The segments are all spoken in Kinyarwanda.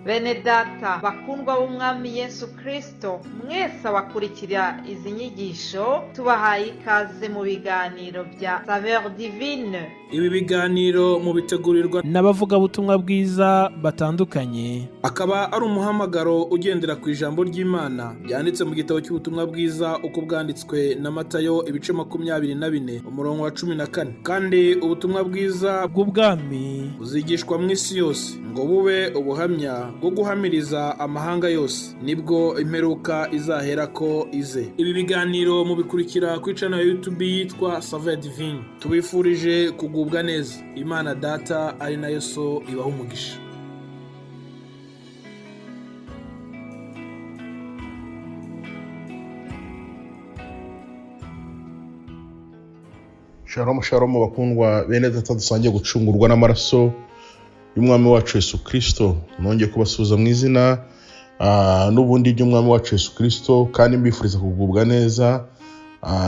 Bene data bakundwa b'Umwami Yesu Kristo, mwese abakurikira izi nyigisho, tubahaye ikaze mu biganiro bya Saveur Divine. Ibi biganiro mubitegurirwa n'abavugabutumwa bwiza batandukanye. Akaba ari umuhamagaro ugendera ku ijambo ry'Imana ryanditse mu gitabo cy'ubutumwa bwiza uko bwanditswe na Matayo, ibice 24, umurongo wa 14. Kandi ubutumwa bwiza bw'ubwami buzigishwa mu isi yose ngo bube ubuhamya bwo guhamiriza amahanga yose, nibwo imperuka izaherako ize. Ibi biganiro mubikurikira kuri channel ya YouTube yitwa Saveur Divine. Tubifurije kugubwa neza. Imana Data ari nayo So ibaha umugisha. Shalom shalom, bakundwa bene data dusangiye gucungurwa n'amaraso y'umwami wacu Yesu Kristo. Nongeye kubasuhuza mu izina n'ubundi ry'umwami wacu Yesu Kristo, kandi mbifuriza kugubwa neza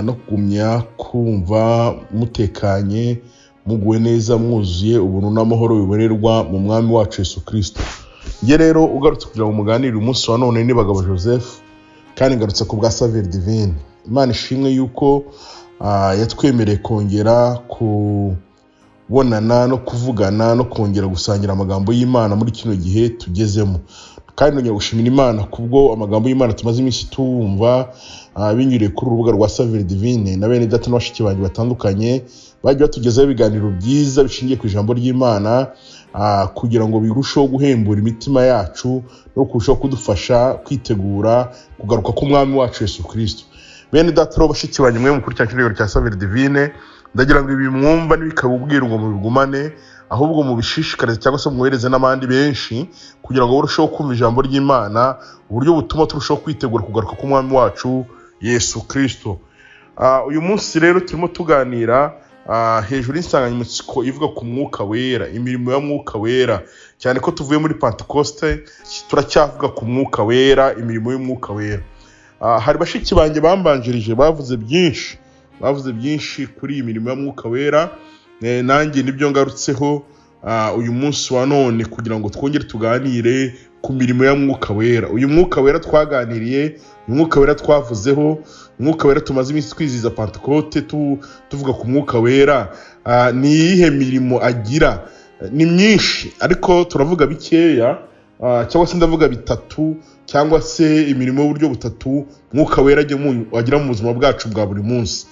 no kugumya kumva mutekanye, muguwe neza, mwuzuye ubuntu n'amahoro bibonerwa mu mwami wacu Yesu Kristo. Njye rero ugarutse kugira ngo muganire umunsi wa none ni Bagabo Joseph, kandi ngarutse ku bwa Saveur Divine. Imana ishimwe yuko yatwemereye kongera kubonana no kuvugana no kongera gusangira amagambo y'Imana muri kino gihe tugezemo. Kandi nongera gushimira Imana kubwo amagambo y'Imana tumaze iminsi tumva binyuriye kuri urubuga rwa Saveur Divine, na bene data na bashiki banjye batandukanye bagiye batugezaho ibiganiro byiza bishingiye ku ijambo ry'Imana, kugira ngo birusheho guhembura imitima yacu no kurushaho kudufasha kwitegura kugaruka k'umwami wacu Yesu Kristo. Bene data rero bashiki banjye mwe mukurikirana kino kiganiro cya Saveur Divine, ndagira ngo ibi mwumva ntibikabubwire ngo mubigumane, ahubwo mubishishikarize cyangwa se mwohereze n'abandi benshi kugira ngo barusheho kumva ijambo ry'Imana, uburyo butuma turushaho kwitegura kugaruka k'umwami wacu Yesu Kristo. Uyu munsi rero turimo tuganira hejuru y'insanganyamatsiko ivuga ku mwuka wera, imirimo ya mwuka wera, cyane ko tuvuye muri Pentecoste turacyavuga ku mwuka wera, imirimo y'umwuka wera. Hari bashiki banjye bambanjirije bavuze byinshi, bavuze byinshi kuri iyi mirimo ya mwuka wera. Nanjye nibyo ngarutseho uyu munsi wa none kugira ngo twongere tuganire ku mirimo ya mwuka wera. Uyu mwuka wera twaganiriye, uyu mwuka wera twavuzeho, umwuka wera tumaze iminsi twizihiza Pentecote tuvuga ku mwuka wera, ni iyihe mirimo agira? Ni myinshi, ariko turavuga bikeya, cyangwa se ndavuga bitatu, cyangwa se imirimo y'uburyo butatu mwuka wera agira mu buzima bwacu bwa buri munsi.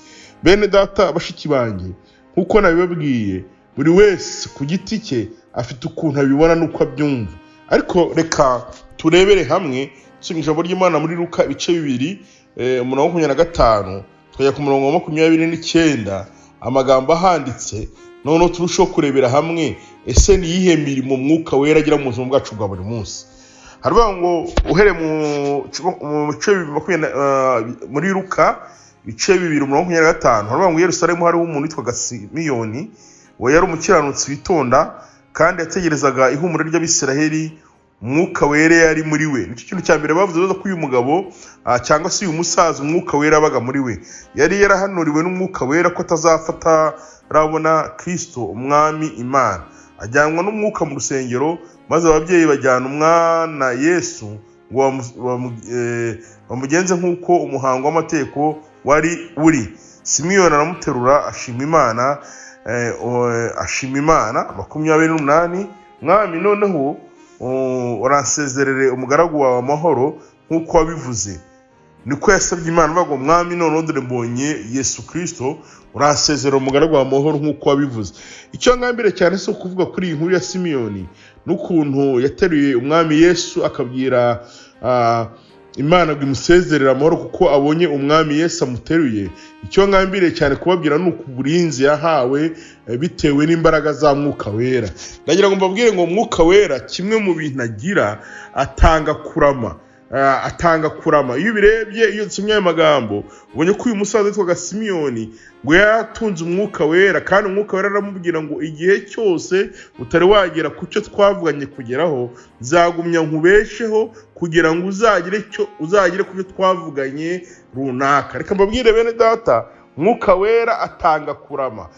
Bene data bashiki banjye, nkuko nabibabwiye, buri wese ku giti cye afite ukuntu abibona n'uko abyumva, ariko reka turebere hamwe. Tusoma ijambo ry'Imana muri Luka ibice 2, umurongo wa 25 tukajya ku murongo wa 29, amagambo ahanditse, noneho turusheho kurebera hamwe ese ni iyihe mirimo mwuka wera agira mu buzima bwacu bwa buri munsi. Haravuga ngo uhereye mu bice bibiri makumyabiri muri Luka ibice 2 umurongo wa 25, haravuga ngo i Yerusalemu hariho umuntu witwaga Simiyoni, we yari umukiranutsi witonda kandi yategerezaga ihumure ry'Abisiraheli, umwuka wera yari muri we. Nicyo kintu cya mbere bavuze ko uyu mugabo cyangwa se uyu musaza umwuka wera abaga muri we, yari yarahanuriwe n'umwuka wera ko atazafata arabona Kristo umwami Imana. Ajyanwa n'umwuka mu rusengero, maze ababyeyi bajyana umwana Yesu ngo bamugenze nk'uko umuhango w'amategeko wari uri. Simiyoni aramuterura ashima Imana, ashima Imana. 28, Mwami noneho uransezerere umugaragu wawe amahoro nk'uko wabivuze. Niko yasabye Imana avuga ngo Mwami noneho dore mbonye Yesu Kristo, uransezerera umugaragu wawe amahoro nk'uko wabivuze. Icyo ngambire cyane si ukuvuga kuri iyi nkuru ya Simiyoni n'ukuntu yateruye umwami Yesu akabwira Imana ngo imusezerere amahoro kuko abonye umwami Yesu amuteruye. Icyo ngambire cyane kubabwira ni uburinzi yahawe bitewe n'imbaraga za mwuka wera. Ndagira ngo mbabwire ngo mwuka wera kimwe mu bintu agira, atanga kurama. Atanga kurama. Iyo ubirebye, iyo usomye ayo magambo, ubonye ko uyu musaza witwaga Simiyoni ngo yaratunze umwuka wera, kandi umwuka wera aramubwira ngo igihe cyose utari wagera ku cyo twavuganye kugeraho, nzagumya nkubesheho kugira ngo uzagere ku cyo twavuganye runaka. Reka mbabwire bene data, mwuka wera atanga kurama.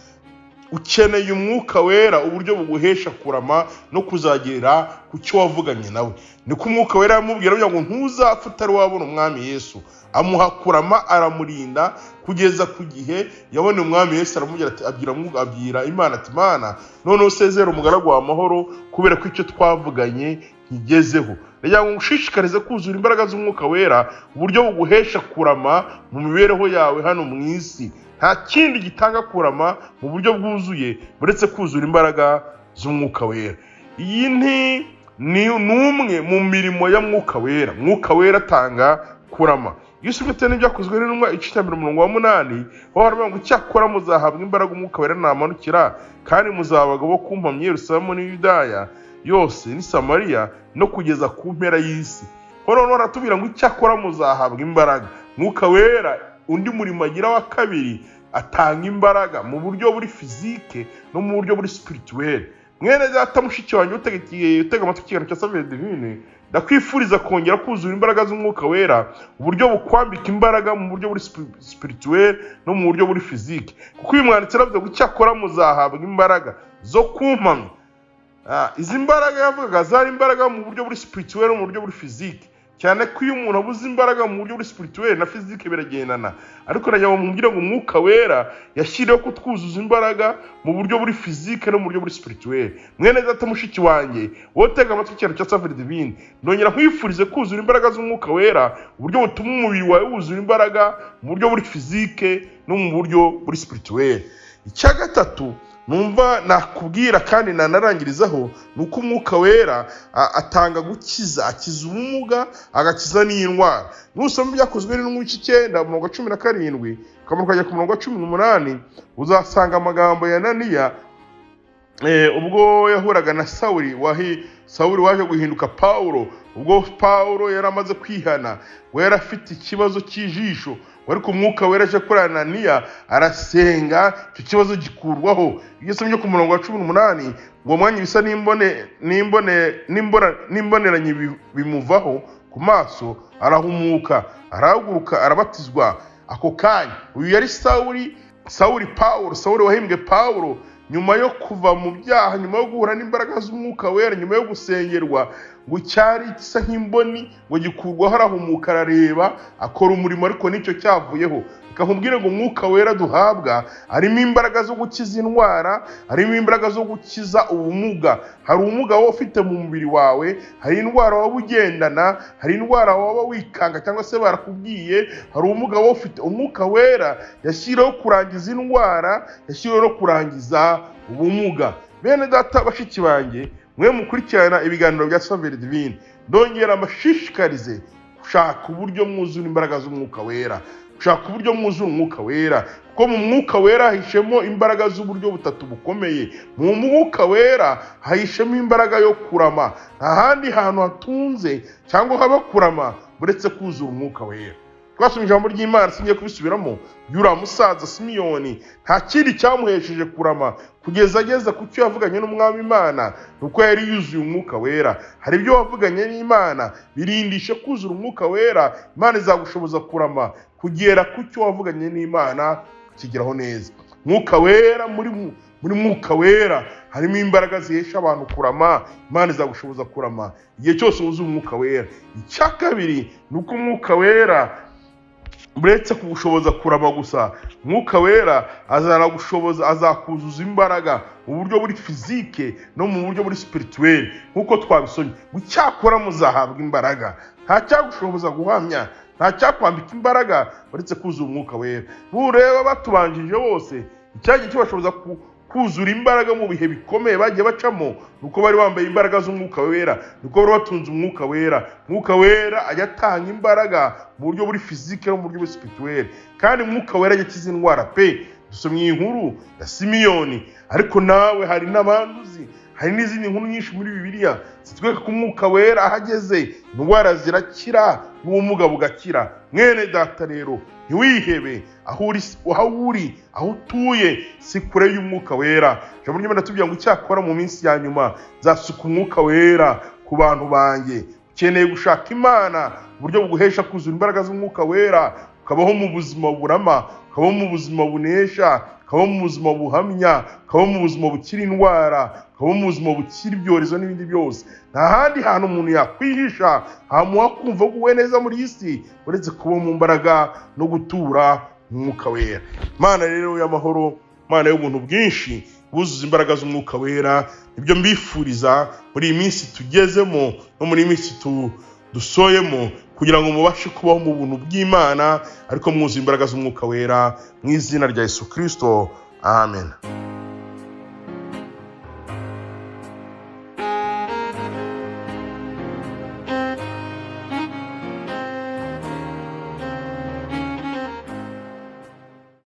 Ukeneye Umwuka Wera uburyo buguhesha kurama no kuzagera ku cyo wavuganye nawe. Niko Umwuka Wera yamubwira ngo ntuzapfa utari wabona Umwami Yesu. Amuha kurama, aramurinda kugeza ku gihe yabona Umwami Yesu. Aramubwira ati, abwira Imana ati: "Imana, noneho usezere umugaragu wa amahoro, kubera ko icyo twavuganye nkigezeho." Ndagira ngo ngushishikarize kuzura imbaraga z'Umwuka Wera, uburyo buguhesha kurama mu mibereho yawe hano mu isi. Nta kindi gitanga kurama mu buryo bwuzuye uretse kuzura imbaraga z'Umwuka Wera. Iyi ni umwe mu mirimo ya Mwuka Wera. Mwuka Wera atanga kurama. Iyo usomye n'Ibyakozwe n'Intumwa igice cya 1 umurongo wa 8, aho haravuga ngo: "Icyakora muzahabwa imbaraga Umwuka Wera namanukira, kandi muzaba abagabo bo kumpamya i Yerusalemu n'i Yudaya yose n'i Samariya no kugeza ku mpera y'isi." Ho noneho baratubwira ngo icyakora muzahabwa imbaraga. Mwuka Wera, undi murimo agira wa kabiri, atanga imbaraga mu buryo buri physique no mu buryo buri spirituel. Mwene data, mushiki wanjye utega amatwi ikiganiro cya Saveur Divine, ndakwifuriza kongera kuzura imbaraga z'Umwuka Wera, uburyo bukwambika imbaraga mu buryo buri spirituel no mu buryo buri physique, kuko uyu mwanditsi aravuga ngo icyakora muzahabwa imbaraga zo kumpamya. Izi mbaraga yavugaga zari imbaraga mu buryo buri spirituel no mu buryo buri physique, cyane ko iyo umuntu abuze imbaraga mu buryo buri spirituel na physique biragendana. Ariko nagira ngo mubwire ngo Umwuka Wera yashyiriweho kutwuzuza imbaraga mu buryo buri physique no mu buryo buri spirituel. Mwene data, mushiki wanjye, wowe utega amatwi ikintu cya Saveur Divine, ndongera nkwifurize kuzura imbaraga z'Umwuka Wera, uburyo butuma umubiri wawe wuzura imbaraga mu buryo buri physique no mu buryo buri spirituel. Icya gatatu numva nakubwira kandi nanarangirizaho ni uko Umwuka Wera atanga gukiza, akiza ubumuga, agakiza n'indwara. Nusoma Ibyakozwe n'Intumwa 9 umurongo wa 17 ukamanuka ukajya ku murongo wa 18, uzasanga amagambo ya Ananiya ubwo yahuraga na Sawuli, Sawuli waje guhinduka Pawulo. Ubwo Pawulo yari amaze kwihana, we yari afite ikibazo cy'ijisho, ariko Umwuka Wera aje kuri Ananiya arasenga, icyo kibazo gikurwaho. Iyo usomye ku murongo wa 18, ngo mwanya ibisa n'imboneranyi bimuvaho ku maso, arahumuka, arahaguruka, arabatizwa ako kanya. Uyu yari Sawuli, Sawuli Pawulo, Sawuli wahimbwe Pawulo, nyuma yo kuva mu byaha, nyuma yo guhura n'imbaraga z'Umwuka Wera, nyuma yo gusengerwa, ngo cyari gisa nk'imboni ngo gikurwaho, arahumuka, arareba, akora umurimo, ariko nicyo cyavuyeho. Reka nkubwire ngo Umwuka Wera duhabwa harimo imbaraga zo gukiza indwara, harimo imbaraga zo gukiza ubumuga. Hari ubumuga wowe ufite mu mubiri wawe, hari indwara waba ugendana, hari indwara waba wikanga cyangwa se barakubwiye, hari ubumuga wowe ufite. Umwuka Wera yashyiriweho kurangiza indwara, yashyiriweho no kurangiza ubumuga. Bene data, bashiki banjye, mwe mukurikirana ibiganiro bya Saveur Divine, ndongera mbashishikarize gushaka uburyo mwuzura imbaraga z'Umwuka Wera, gushaka uburyo mwuzura Umwuka Wera, kuko mu Mwuka Wera hahishemo imbaraga z'uburyo butatu bukomeye. Mu Mwuka Wera hahishemo imbaraga yo kurama. Nta handi hantu hatunze cyangwa haba kurama uretse kuzura Umwuka Wera. Twasomye ijambo ry'Imana, singiye kubisubiramo. Yuriya musaza Simiyoni, nta kindi cyamuhesheje kurama kugeza ageze ku cyo yavuganye n'Umwami Imana, ni uko yari yuzuye Umwuka Wera. Hari ibyo wavuganye n'Imana, birindishe kuzura Umwuka Wera. Imana izagushoboza kurama kugera ku cyo wavuganye n'Imana, kukigeraho neza. Mwuka Wera, muri Mwuka Wera harimo imbaraga zihesha abantu kurama. Imana izagushoboza kurama igihe cyose wuzuye Umwuka Wera. Icya kabiri ni uko Umwuka Wera, uretse kugushoboza kurama gusa, Mwuka Wera azanagushoboza, azakuzuza imbaraga mu buryo buri physique no mu buryo buri spirituel, nk'uko twabisomye ngo icyakora muzahabwa imbaraga. Nta cyagushoboza guhamya, nta cyakwambika imbaraga uretse kuzura Umwuka Wera. Nureba batubanjije bose, icyagiye kibashoboza kuzura imbaraga mu bihe bikomeye bagiye bacamo, nuko bari bambaye imbaraga z'Umwuka Wera, nuko bari batunze Umwuka Wera. Umwuka Wera ajya atanga imbaraga mu buryo buri physique no mu buryo buri spirituel, kandi Umwuka Wera ajya akiza indwara pe. Dusomye iyi nkuru ya Simiyoni, ariko nawe hari n'abandi uzi, hari n'izindi nkuru nyinshi muri Bibiliya zitwereka ko Umwuka Wera ahageze indwara zirakira n'ubumuga bugakira. Mwene data rero, ntiwihebe. Aho uri, aho uri, aho utuye, si kure y'Umwuka Wera. Ijambo ry'Imana tubwira ngo icyakora mu minsi ya nyuma nzasuka Umwuka Wera ku bantu banjye. Ukeneye gushaka Imana uburyo buguhesha kuzura imbaraga z'Umwuka Wera, ukabaho mu buzima burama, ukabaho mu buzima bunesha. kabaho mu buzima buhamya, kabaho mu buzima bukira indwara, kabaho mu buzima bukira ibyorezo n'ibindi byose. Nta handi hantu umuntu yakwihisha hamuha kumva aguwe neza muri iyi si uretse kuba mu mbaraga no gutura Umwuka Wera. Imana rero y'amahoro, Imana y'ubuntu bwinshi, buzuza imbaraga z'Umwuka Wera. Nibyo mbifuriza muri iyi minsi tugezemo no muri iyi minsi dusoyemo, kugira ngo mubashe kubaho mu buntu bw'Imana ariko mwuzuye imbaraga z'Umwuka Wera, mu izina rya Yesu Kristo, amen.